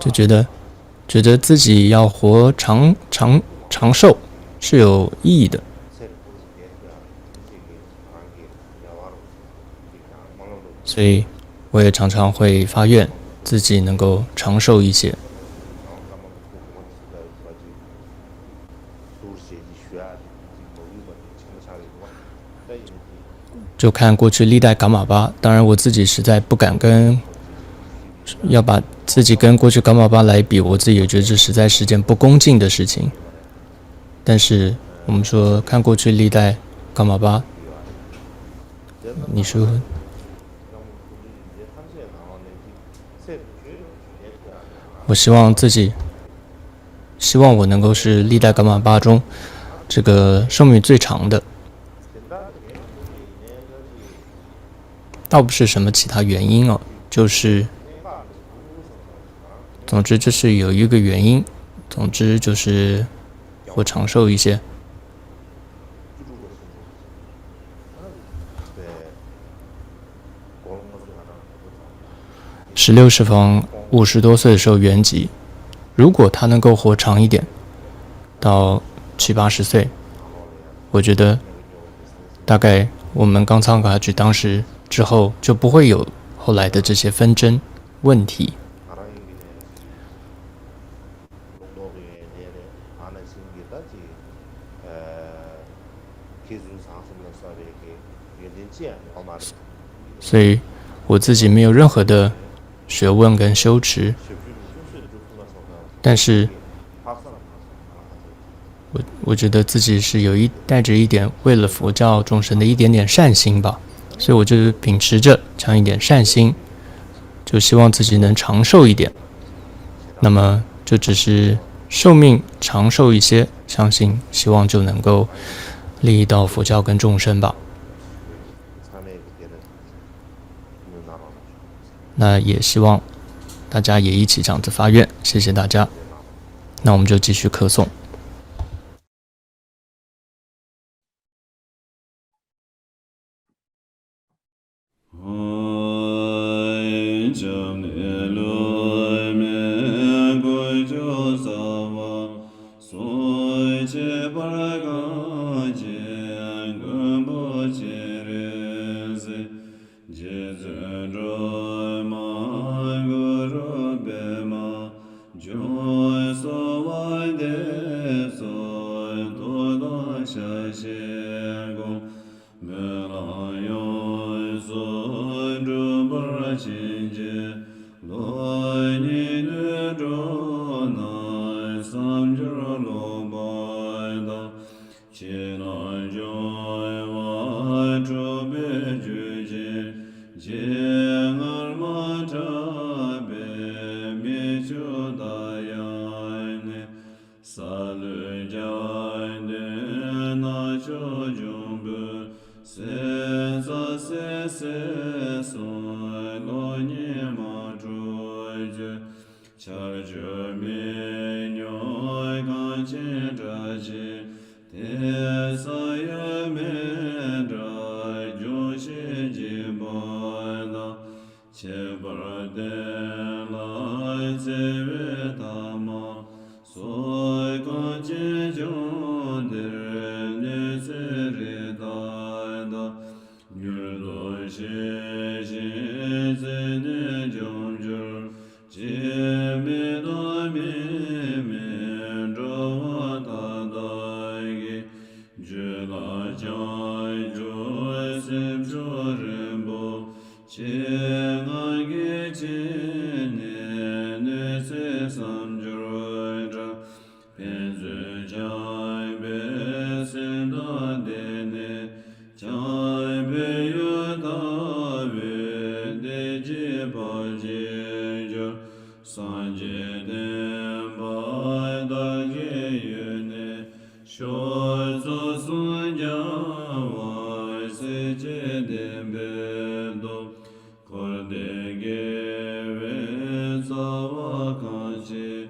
就觉得觉得自己要活长长长寿是有意义的。所以我也常常会发愿自己能够长寿一些。就看过去历代噶玛巴，当然我自己实在不敢跟，要把自己跟过去噶玛巴来比，我自己也觉得这实在是件不恭敬的事情。但是我们说看过去历代噶玛巴，你说，我希望自己希望我能够是历代伽玛八中这个寿命最长的。倒不是什么其他原因哦，就是，总之这是有一个原因，总之就是活长寿一些。十六世方五十多岁的时候圆寂，如果他能够活长一点，到七八十岁，我觉得大概我们 Ganzangkaji 当时之后就不会有后来的这些纷争问题。所以我自己没有任何的学问跟修持，但是我我觉得自己是有一带着一点为了佛教众生的一点点善心吧，所以我就是秉持着这样一点善心，就希望自己能长寿一点。那么就只是寿命长寿一些，相信希望就能够利益到佛教跟众生吧。那也希望大家也一起这样子发愿，谢谢大家。那我们就继续课诵。 ཁྱད་པར་དེ་ལ་བརྩེ་བའི་ཐ་མ་སོགས་གང་ཅི་བྱུང་འདིར་གནས་ཚེ་རིགས་དག་དང་། མྱུར་དུ་ཤེས་ཤིང་བརྩེ་ནས་འཇོམས་གྱུར་ཅིག་མི་རྟག་མི་མིན་འགྲོ་བ་མཐའ་དག་གི་རྒྱུད་ལ་བྱང་ཆུབ་སེམས་མཆོག་རིན་པོ་ཆེ། ང་གིས་ཅི་ནས་ནུས་ཚད་བསམ་སྦྱོར་དྲག་ཕན་ཚུན་བྱམས་པའི་སེམས་དང་ལྡན་ནས། བྱམས་པའི་ཡུལ་ལྟ་བུའི་བདེ་སྐྱིད་འཕགས་ཆེན་གྱུར། སངས་རྒྱས་བསྟན་པ་དར་བའི་ཡུལ་ནས། ཕྱོགས་བཅུ་སུམ་མཁའ་དབྱིངས་སྲིད་ཞིའི་བདེན་པའི་སྟོབས། འཁོར་འདས་དགེ་བའི་རྩ་བ་གང་ཞིག་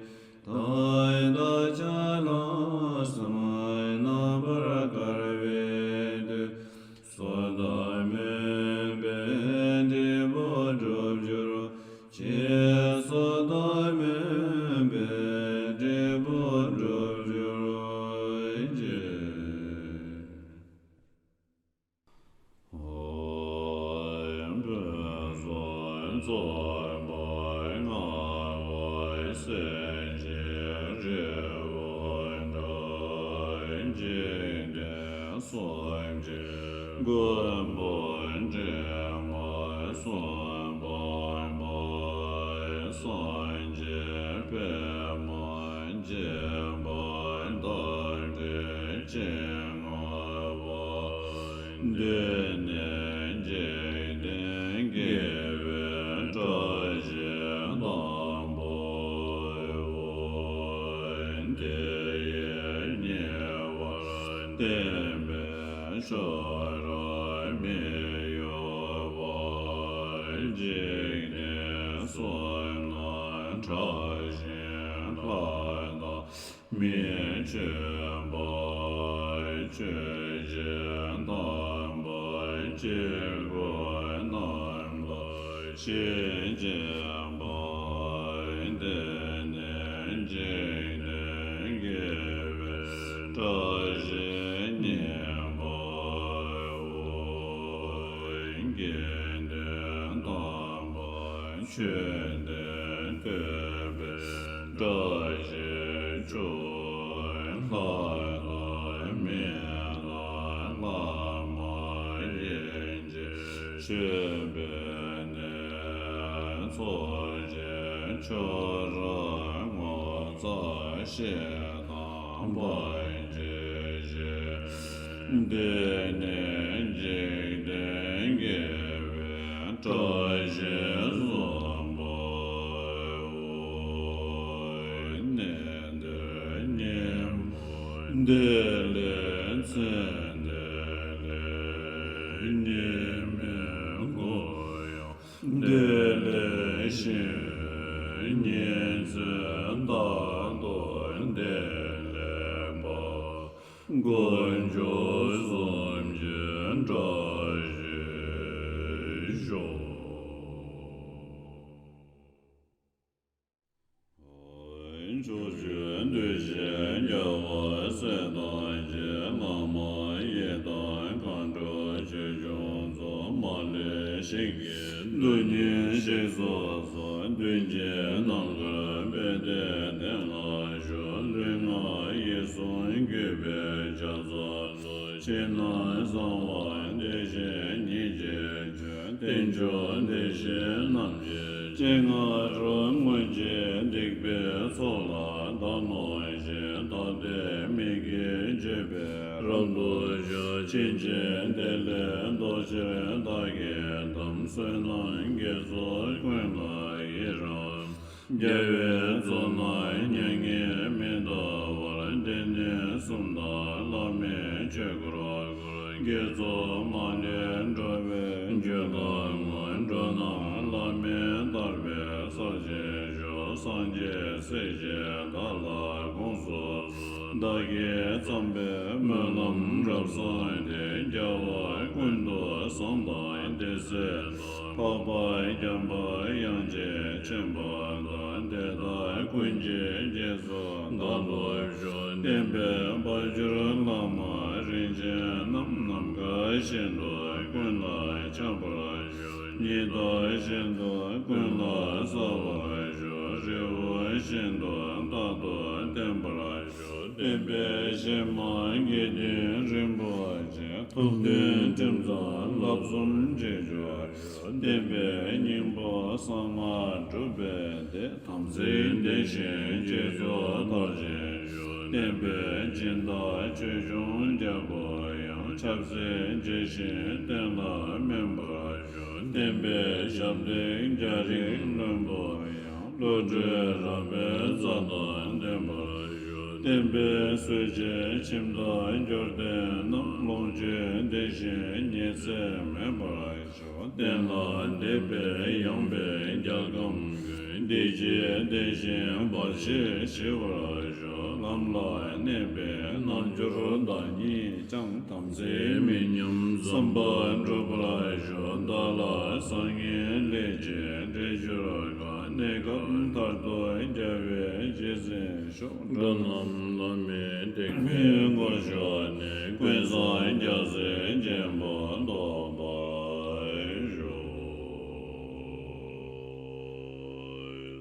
དག་དང་ཆ་ལག་གསུམ་རྣམ་པར་དཀར་བའི་མཐུས། སྲོག་དང་སྨོན་པའི་འབྲས་བུ་འགྲུབ་གྱུར་ཅིག་སྲོག་དང་སྨོན་པའི་འབྲས་བུ་འགྲུབ་གྱུར་ཅིག་འདི་ནི་འཇིག་རྟེན་དགེ་བའི་བཀྲ་ཤིས་དང་པོའོ། དེ་ བསྟན་པའི་ཆོས་རབ་མི་གཡོ་བ། འཇིག་རྟེན་གསུམ་ན་གྲགས་ཤིང་ལྷ་དང་མི་མཆོད་པ། ཆོས་ཀྱི་ཐམ་པ་དཀྱིལ་འཁོར་རྣམ་པར་ཤེས་བྱེད་པ། དེ་ནས་འཇིག་རྟེན་དགེ་བའི་བཀྲ་ཤིས་བརྙེས་པའོ། དགེ་འདུན་དམ་པ་མཆོད་དེ་ཐོས་པའི་བཀྲ་ཤིས་ཤོག་ལྷ་དང་མི་དང་ལྷ་མ་ཡིན་གྱི་མཆོད་པའི་གནས། ཚོགས་ཀྱི་མཆོག་རབ་ངོ་མཚར་ཞིང་དག་པར་བགྱི་ཞིང་། དེ་ནས་འཇིག་རྟེན་དགེ་བའི་བཀྲ་ཤིས་བཟང་པོའོ། གནས་འདིར་ཉིན་མོ་འདི་ལས་མཚན་འདི་ལས་ཉི་མའི་འཁོར་ཡང་འདི་ལས་ཤིན། ཉིན་མཚན་རྟག་ཏུ་འདི་ལས་འཕགས། དཀོན་མཆོག་གསུམ་གྱི་བཀྲ་ཤིས་ཤོག་ཕྱོགས་བཅུའི་གདུལ་བྱའི་རྒྱལ་བ་སྲས་དང་བཅས། བླ་མ་ཡི་དམ་མཁའ་འགྲོ་ཆོས་སྐྱོང་ཚོགས། མ་ལུས་ཞིང་གི་རྡུལ་སྙེད་ཞིག་སོགས་སུ། མདུན་གྱི་ནམ་མཁར་དཔལ་ལྡན་དེ་ལ་ཕྱོགས། ལུས་ངག་ཡིད་གསུམ་གུས་པས་ཕྱག་འཚལ་ལོ། ཕྱི་ནང་གསང་བ་བདེ་ཆེན་ཉིད་ཀྱི་མཆོག་རྟེན་མཆོག་བདེ་གཤེགས་རྣམས་ཀྱི་སྤྱན་སྔ་རུ། སྔོན་གྱི་སྡིག་པའི་ཚོགས་ལ་བདག་གནོད་ཅིང་། ད་ལྟའི་མི་དགེ་སྤྱོད་པས་རབ་ཏུ་ཞི། ཕྱིན་ཆད་དེ་ལས་ལྡོག་ཕྱིར་བདག་གིས་དམ། བསོད་ནམས་དགེ་ཚོགས་ཀུན་ལ་ཡི་རང་། རྒྱལ་བའི་གཙུག་ན་མྱ་ངན་མི་འདའ་བར། འདི་ནས་གསུམ་དང་བླ་མེད་ཆོས་འཁོར་བསྐོར། དགེ་ཚོགས་མ་ལུས་འགྲུབ་པའི་རྒྱུ་ལ་བསྔོ། འགྲོ་རྣམས་བླ་མེད་དར་བའི་ས་ཆེན་ཞུ། སངས་རྒྱས་སྲས་ཀྱིས་བདག་ལ་དགོངས་སུ་གསོལ། བདག་གིས་བརྩམས་པའི་སྨོན་ལམ་རབ་བཟང་དེ། རྒྱལ་བ་ཀུན་ཏུ་བཟང་དང་བདེ་གསལ་དང་། འཕགས་པ་འཇམ་དཔལ་དབྱངས་ཅན་མཁྱེན་པ་དང་། དེ་དག་ཀུན་གྱི་རྗེས་སུ་བདག་སློབ་ཤོག་བསྟན་པའི་དཔལ་འབྱོར་ལྷ་མ་རིན་ཆེན་རྣམས། ནམ་མཁའ་བཞིན་དུ་ཀུན་ལ་ཁྱབ་པར་ཤོག་ཉི་ཟླ་བཞིན་དུ་ཀུན་ལ་གསལ་བར་ཤོག་རི་བོ་བཞིན་དུ་རྟག་ཏུ་བརྟན་པར་ཤོག་བསྟན་པའི་གཞི་མ་དགེ་འདུན་རིན་པོ་ཆེ། ཐུགས་མཐུན་ཁྲིམས་གཙང་བསླབ་གསུམ་གཅིག་གྱུར་ཤོག་བསྟན་པའི་སྙིང་པོ་གསང་སྔགས་སྒྲུབ་པའི་སྡེ། དམ་ཚིག་ལྡན་ཞིང་སྤྱོད་ཚུལ་མཐར་ཕྱིན་ཤོག་བསྟན་པའི་སྦྱིན་བདག་ཆོས་སྐྱོང་རྒྱལ་པོ་ཡང་། ཆབ་སྲིད་འབྱེད་བཞིན་བསྟན་ལ་སྨན་པར་ཤོག་བསྟན་པའི་ཞབས་འདེགས་རྒྱ་རིགས་བློན་པོ་ཡང་། བློ་གྲོས་རབ་པའི་རྩལ་དང་ལྡན་པར་ཤོག་བསྟན་པའི་སྲོལ་འབྱེད་ཁྱིམ་བདག་འབྱོར་ལྡན་རྣམས། ལོངས་སྤྱོད་ལྡན་ཞིང་ཉེས་ཚེ་མེད་པར་ཤོག་བསྟན་ལ་དད་པས་ཡངས་པའི་རྒྱལ་ཁམས་ཀུན། བདེ་སྐྱིད་ལྡན་ཞིང་བར་ཆད་ཞི་བར་ཤོག་ལམ་ལ་གནས་པའི་རྣལ་འབྱོར་བདག་ཉིད་ཀྱང་། དམ་ཚིག་མི་ཉམས་བསམ་པ་འགྲུབ་པར་ཤོག་བདག་ལ་བཟང་ངན་ལས་ཀྱི་འབྲས་འབྱོར་གང་། གནས་སྐབས་མཐར་ཐུག་རྒྱལ་བའི་རྗེས་འཛིན་ཤོག་འགྲོ་རྣམས་བླ་མེད་ཐེག་པའི་སྒོར་ཞུགས་ནས། ཀུན་བཟང་རྒྱལ་སྲས་ཆེན་པོ་ཐོབ་པར་ཤོག་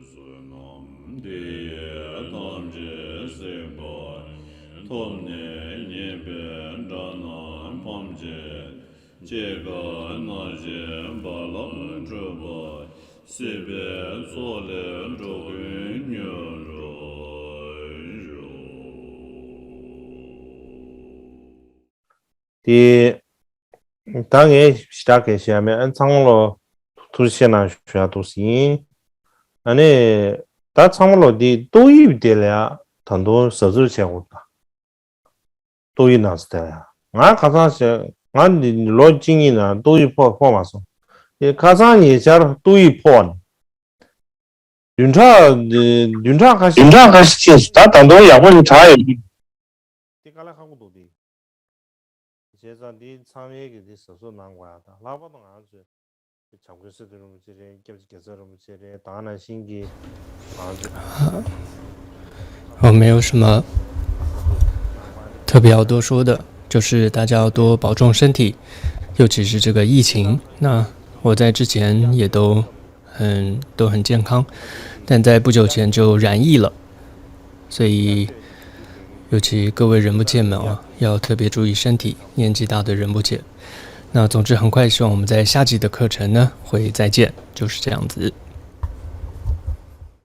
བསོད་ནམས་འདི་ཡིས་ཐམས་ཅད་གཟིགས་པ་ཉིད། ཐོབ་ནས་ཉེས་པའི་དགྲ་རྣམས་ཕམ་བྱས་ནས། སྐྱེ་རྒ་ན་འཆིའི་རྦ་རླབས་འཁྲུགས་པ་ཡི། སྲིད་པའི་མཚོ་ལས་འགྲོ་ཀུན་མྱུར་དུ་ཤོག་དེ། ད་ངས་ཞེ་དྲག་གས་བཤད་ཡ་མེད། ཨ་ནི་ཚང་མ་ལོ་ཐུགས་རྗེ་ཆེ་གནང་ཞུ་ཡ་འདུག་ཟིན། ཨ་ནི་ད་ཚང་མ་ལོ་འདི་ཏོག་དབྱིབས་དེ་ལ་ཡ་ད་དུང་གཟབ་གཟབ་བྱེད་དགོས་ད། ཏོག་དབྱིབས་ན་ཟེར་ཡ། ང་ཁ་སང་ཞེ་ང་འདི་ལོ་གཅིག་གཉིས་ནང་ཏོག་དབྱིབས་ཕོག་ཕོག་མ་སོང་། དེ་ཁ་སང་ཉེ་ཆར་ཏོག་དབྱིབས་ཕོག་ནས། བདུན་ཕྲག་བདུན་ཕྲག་ཁ་ཤས། བདུན་ཕྲག་ཁ་ཤས་ཅིག་ད་ད་དུང་ཡག་པོ་ཞིག་དྲག་ཡོད། དེ་དཀའ་ལས་ཁག་པོ་འདུག་དེ། བྱས་ཙང་འདི་ཚང་མས་ཀྱི་འདི་གཟབ་གཟབ་གནང་དགོས་ཡ་དང་། ལྷག་པར་དུ་ང་ཚོས་བྱམས་མགོན་སི་ཏུ་རིན་པོ་ཆེ་རེད། སྐྱབས་རྗེ་རྒྱལ་ཚབ་རིན་པོ་ཆེ་རེད། ད་ག་ནང་བཞིན་གྱི་ང་ཚོ 我没有什么特别要多说的，就是大家要多保重身体，尤其是这个疫情。那我在之前也都很都很健康，但在不久前就染疫了，所以尤其各位仁波切们啊，要特别注意身体，年纪大的仁波切。那总之很快，希望我们在下期的课程呢会再见，就是这样子。